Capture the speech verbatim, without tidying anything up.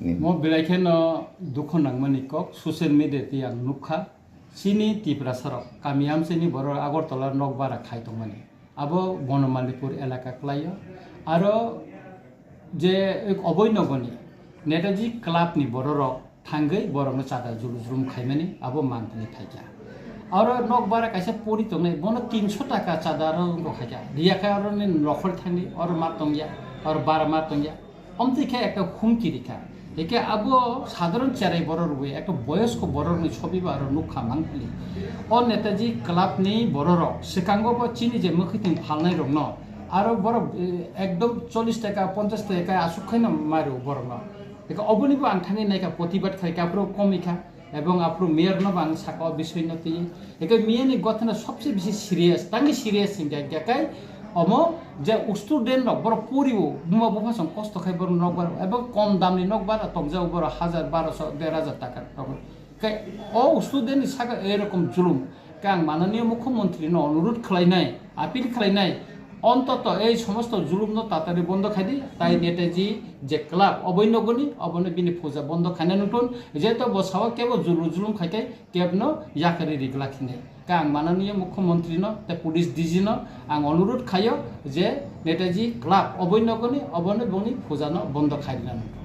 Mo belai kheno dukho nangmani kok, social media twi ang nukha, chini Tiprasarok kami amchaini borok Agartala nok bara khai tongmani, abo Bonomalipur elaka kwlaio. Aro je Oboinogoni Netaji Club ni bororok thangwi borokno chada julu julum khaimani abo mantwi phaikha. Aro nok bara kaisa pori tongnai, bono tinso taka chada aro wngkha khaikha. Riya khe aro ni nokhor thangwi oro ma tongya, oro bara ma tongya. Omtwi khe ekta humki rikha. Eke abo sadharon cherai borok rwi ekta boyosko borokni sobi ba aro nukha mangpili. O Netaji Club ni bororok swkango bo chini je mwkhwtwng phalnai rokno aro borok, eh, ekdom chollish taka, ponchash taka aswk khaino mairu borokno. Eke oboni bo ang thangwi naikha, protibad khaikha, aphuru komikha. Ebong aphuru mayor no bang saka o bisoi no twi. Eke mayor ni gothana sobse bisi serious, tangwi serious hingka hingka kai omo je student rok borok pori o, buma bupha song kosto khai borok nok bar, ebong kom dam ni nok bar tongja o borok hajar, baroso, der hajar taka rok. Kai o student ni saka erokom julum. Khe ang mananiya mukhyamantri no onurudh khlainai, appeal khlainai, ontoto ei somosto julumno tatari bondo khaidi, tai Netaji je club Oboinogoni, obono bini puja bondo khaina nutun, jeto bo sao kebo julu julum khaikai kebno yakari rigla khinai. Khe ang mananiya mukhyamantri no tei police D G no ang onurudh khaio je Netaji club Oboinogoni, obono boni puja no bondo khairina nutun.